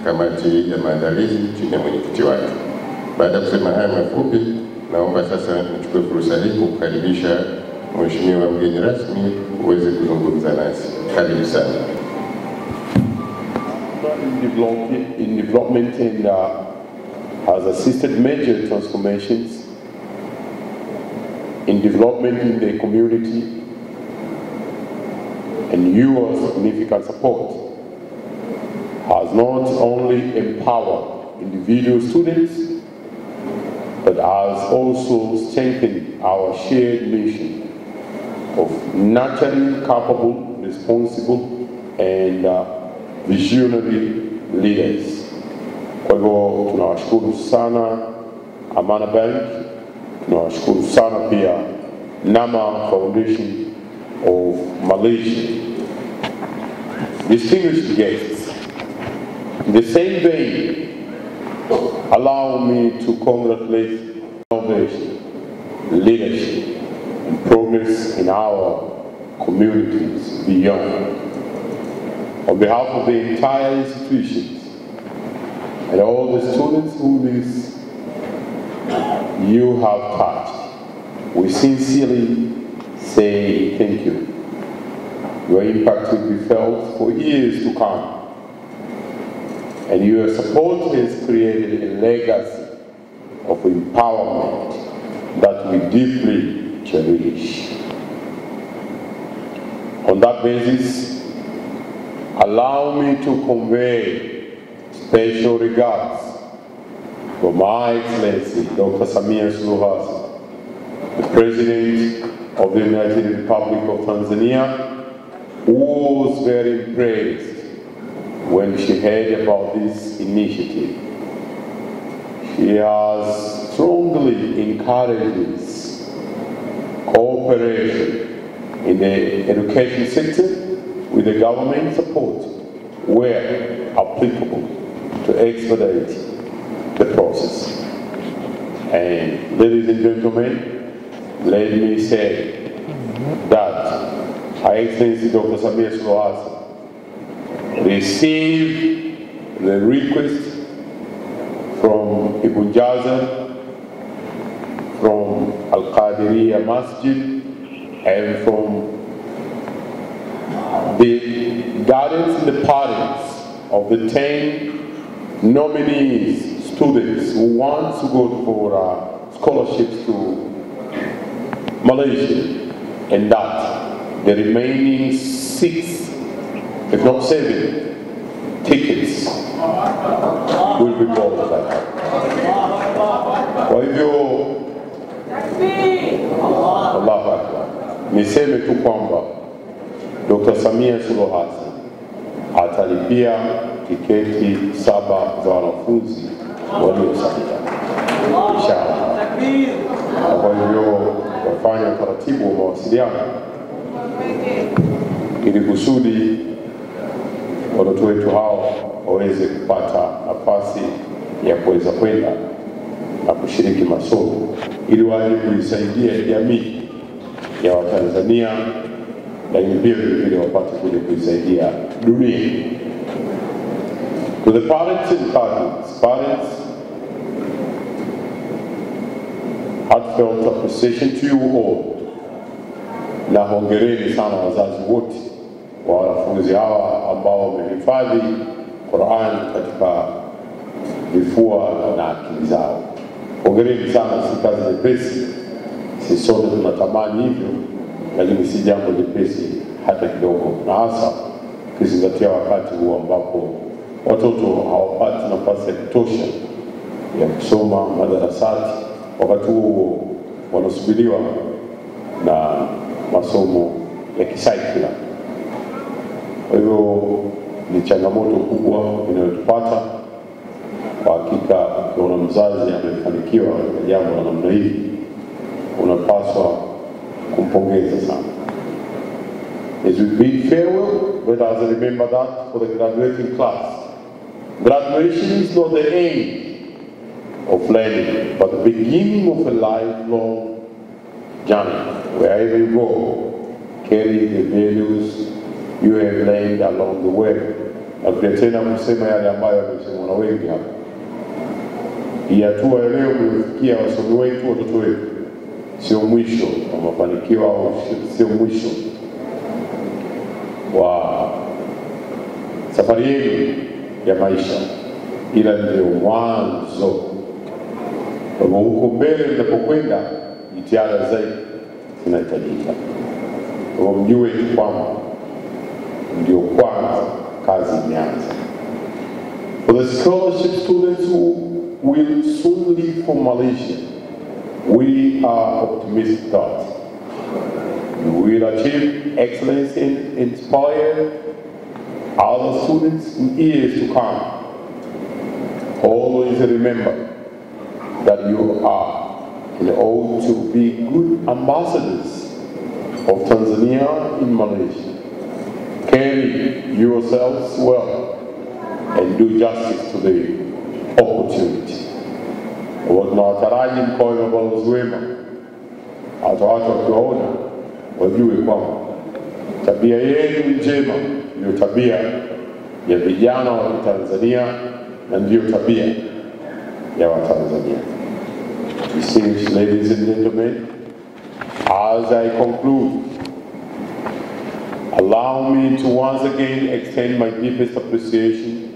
kamati ya maandalizi chini ya mwenyekiti wake. Baada ya kusema haya mafupi, naomba sasa nichukue fursa hii kukaribisha Mheshimiwa mgeni rasmi uweze kuzungumza nasi. Karibu sana. In development and has assisted major transformations in development in the community, and your significant support has not only empowered individual students, but has also strengthened our shared mission of nurturing capable, responsible, and visionary leaders. Kwa hivyo tunawashukuru sana Amana Bank, tunawashukuru sana pia Nama Foundation of Malaysia. Distinguished guests, in the same vein, allow me to congratulate innovation, leadership, and progress in our communities beyond. On behalf of the entire institutions and all the students who this you have touched, we sincerely say thank you. Your impact will be felt for years to come, and your support has created a legacy of empowerment that we deeply cherish. On that basis, allow me to convey special regards for My Excellency Dr. Samia Suluhu Hassan, the President of the United Republic of Tanzania, who was very impressed when she heard about this initiative. She has strongly encouraged cooperation in the education sector with the government support where applicable to expedite the process. And ladies and gentlemen, let me say that Her Excellency Dr. Samia Suluhu Hassan received the request from Ibn Jazar, from Al-Qadiriya Masjid, and from the guardians and the parents of the 10 nominees, students who want to go for scholarships to Malaysia, and that the remaining 6, if not 7, tickets will be bought by her. Kwa hivyo, Allahu Akbar. Niseme tu kwamba Dr. Samia Suluhu Hassan atalipia tiketi 7 za wanafunzi waliosalia, inshallah. Na kwa hivyo wafanya utaratibu wa mawasiliano ili kusudi watoto wetu hao waweze kupata nafasi ya kuweza kwenda na kushiriki masomo ili waje kuisaidia jamii ya Watanzania, lakini pia vile vile wapate kuja kuisaidia dunia. To the parents and guardians, parents, heartfelt appreciation to you all. Na hongereni sana wazazi wote wa wanafunzi hawa ambao wamehifadhi Qur'an katika vifua na akili zao. Hongereni sana, si kazi nyepesi. Sisi sote tunatamani hivyo, lakini si jambo jepesi hata kidogo, na hasa ukizingatia wakati huu ambapo watoto hawapati nafasi ya kutosha ya kusoma madarasani, wakati huo wanasubiriwa na masomo ya kisaikula. Kwa hivyo ni changamoto kubwa inayotupata. Kwa hakika ukiona mzazi amefanikiwa katika jambo la namna hii, unapaswa kumpongeza sana. As we bid farewell, let us remember that for the graduating class, graduation is not the end of learning, but the beginning of a lifelong journey. Wherever you go, carry the values you have learned along the way Narudia tena kusema yale ambayo yamesemwa na wengi hapa. Hii hatua ya leo mliofikia wasomi wetu, watoto wetu, sio mwisho wa mafanikio au sio mwisho wa safari yenu ya maisha, ila ndio mwanzo. Kwa hivyo huko mbele mnapokwenda, jitihada zaidi zinahitajika. Kwa hivyo mjue tu kwamba ndio kwanza kazi imeanza. For the scholarship students who will soon leave for Malaysia, we are optimistic that you will achieve excellence and inspire other students in years to come. Always remember that you are and ought to be good ambassadors of Tanzania in Malaysia. Carry yourselves well and do justice to the opportunity. Tunawataraji mkawe mabalozi wema, hata watu wakiwaona wajue kwamba tabia yenu njema ndio tabia ya vijana wa Tanzania na ndio tabia ya Watanzania. Distinguished ladies and gentlemen, as I conclude, allow me to once again extend my deepest appreciation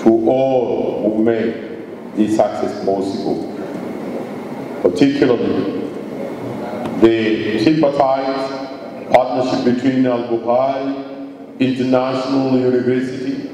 to all who made this success possible, particularly the tripartite partnership between Albukhary International University,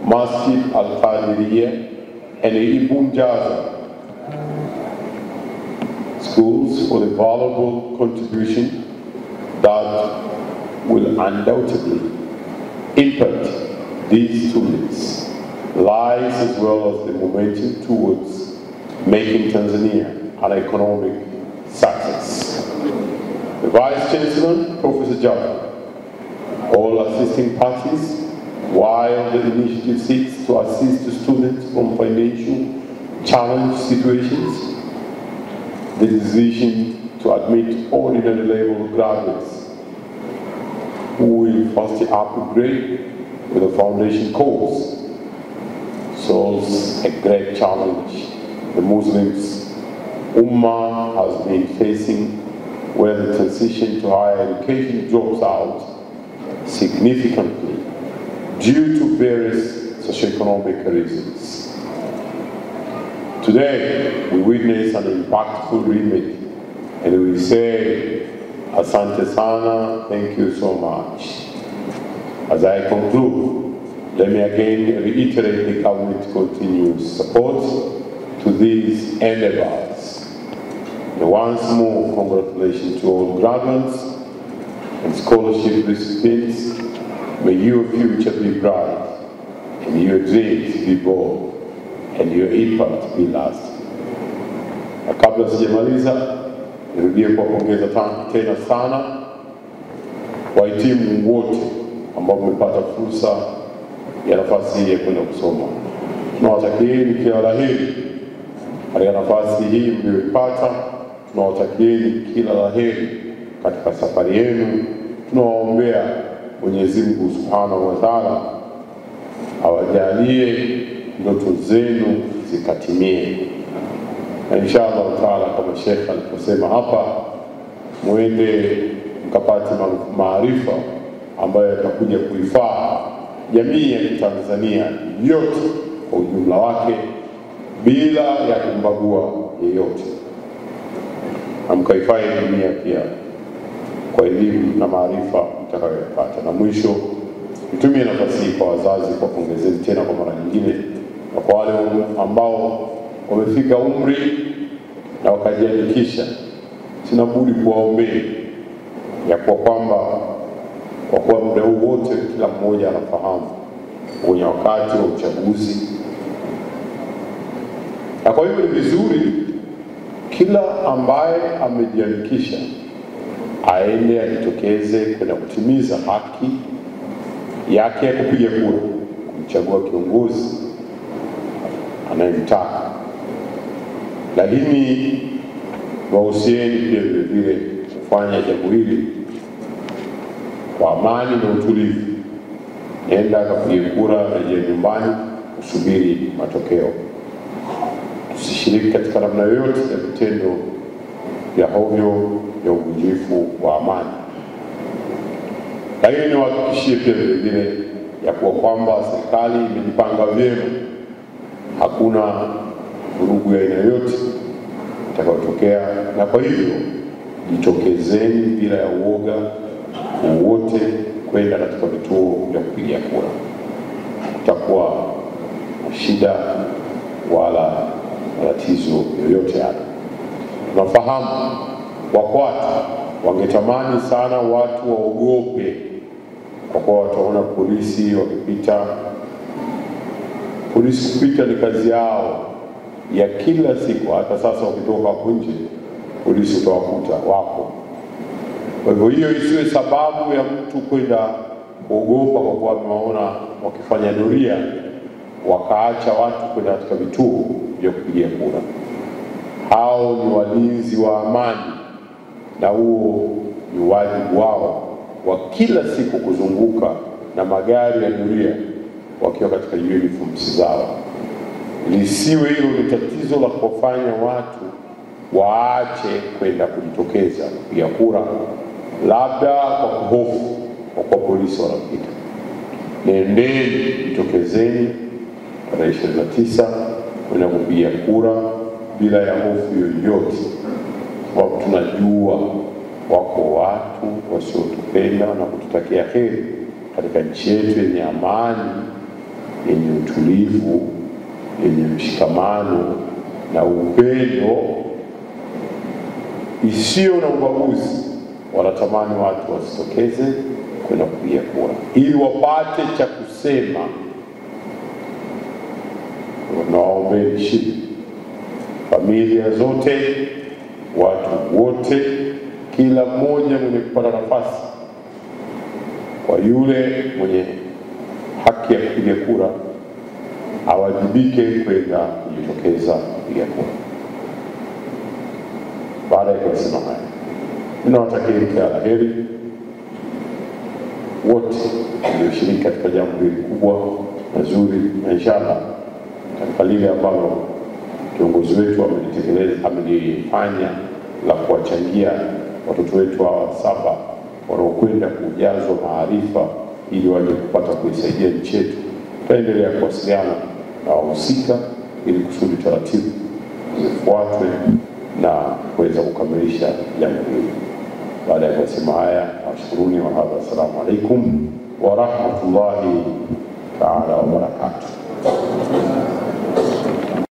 Masjid Al-Qadiriyya, and Ibn Jazza schools for the valuable contribution that will undoubtedly impact these students' lives as well as the momentum towards making Tanzania an economic success. The Vice Chancellor, Professor Jaffer, all assisting parties, while the initiative seeks to assist the students from financial challenge situations, the decision to admit ordinary level graduates who will first upgrade with a foundation course solves a great challenge the Muslims Ummah has been facing, where the transition to higher education drops out significantly due to various socioeconomic reasons. Today, we witness an impactful remake, and we say, Asante sana, thank you so much. As I conclude, let me again reiterate the government's continued support to these endeavors. And once more, congratulations to all graduates and scholarship recipients. May your future be bright, and your dreams be bold, and your impact be lasting. Na kabla sijamaliza, nirudie kuwapongeza tena sana wahitimu wote ambao mmepata fursa ya nafasi hii ya kwenda kusoma. Tunawatakieni kila la heri katika nafasi hii mliyoipata. Tunawatakieni kila la heri katika safari yenu. Tunawaombea Mwenyezi Mungu Subhanahu wa Ta'ala awajalie ndoto zenu zikatimie. Na inshallah taala, kama Sheikh aliposema hapa, muende mkapate maarifa ambayo yatakuja kuifaa jamii ya Tanzania yote kwa ujumla wake bila ya kumbagua yeyote, na mkaifai dunia pia kwa elimu na maarifa mtakayopata. Na mwisho, nitumie nafasi hii kwa wazazi kwa pongezeni tena kwa mara nyingine, na kwa wale ambao wamefika umri na wakajiandikisha, sina budi kuwaombea ya kwa kwamba kwa kuwa muda huu wote kila mmoja anafahamu kwenye wakati wa uchaguzi, na kwa hivyo ni vizuri kila ambaye amejiandikisha aende ajitokeze kwenda kutimiza haki yake ya kupiga kura, kumchagua kiongozi anayemtaka. Lakini wahusieni pia vile vile kufanya jambo hili kwa amani na utulivu, Nenda kapige kura, rejea nyumbani, usubiri matokeo. Tusishiriki katika namna yoyote ya vitendo vya hovyo ya uvunjifu wa amani. Lakini niwahakikishie pia vile vile ya kuwa kwamba serikali imejipanga vyema, hakuna vurugu ya aina yoyote itakayotokea, na kwa hivyo jitokezeni bila ya uoga wowote kwenda katika vituo vya kupigia kura. Kutakuwa na shida wala matatizo yoyote yale. Tunafahamu WAKWATA wangetamani sana watu waogope, kwa kuwa wataona polisi wakipita. Polisi kupita ni kazi yao ya kila siku. Hata sasa wakitoka hapo nje polisi utawakuta wapo. Kwa hivyo hiyo isiwe sababu ya mtu kwenda kuogopa, kwa kuwa amewaona wakifanya doria wakaacha watu kwenda katika vituo vya kupigia kura. Hao ni walinzi wa amani, na huo ni wajibu wao wa kila siku kuzunguka na magari ya doria wakiwa katika uniforms zao. Lisiwe hilo ni tatizo la kuwafanya watu waache kwenda kujitokeza kupiga kura, labda kwa kuhofu kwa kuwa polisi wanapita. Nendeni, jitokezeni tarehe 29 kwenda kupiga kura bila ya hofu yoyote, sababu tunajua wako watu wasiotupenda na kututakia heri katika nchi yetu yenye amani, yenye utulivu, yenye mshikamano na upendo isiyo na ubaguzi. Wanatamani watu wasitokeze kwenda kupiga kura ili wapate cha kusema. Nawaombeni shida familia zote, watu wote, kila mmoja mwenye kupata nafasi, kwa yule mwenye haki ya kupiga kura awajibike kwenda kujitokeza kupiga kura. Baada ya kusema haya, ninawatakia kila la heri wote walioshiriki katika jambo hili kubwa na zuri, na inshallah katika lile ambalo kiongozi wetu amelitekeleza, amelifanya la kuwachangia watoto wetu hawa 7 wanaokwenda kujazwa maarifa ili waje kupata kuisaidia nchi yetu. Tutaendelea kuwasiliana na wahusika ili kusudi taratibu zifuatwe na kuweza kukamilisha jambo hili. Baada ya kusema haya, nawashukuruni wa hadha. Assalamu alaikum wa rahmatullahi ta'ala wa barakatuh.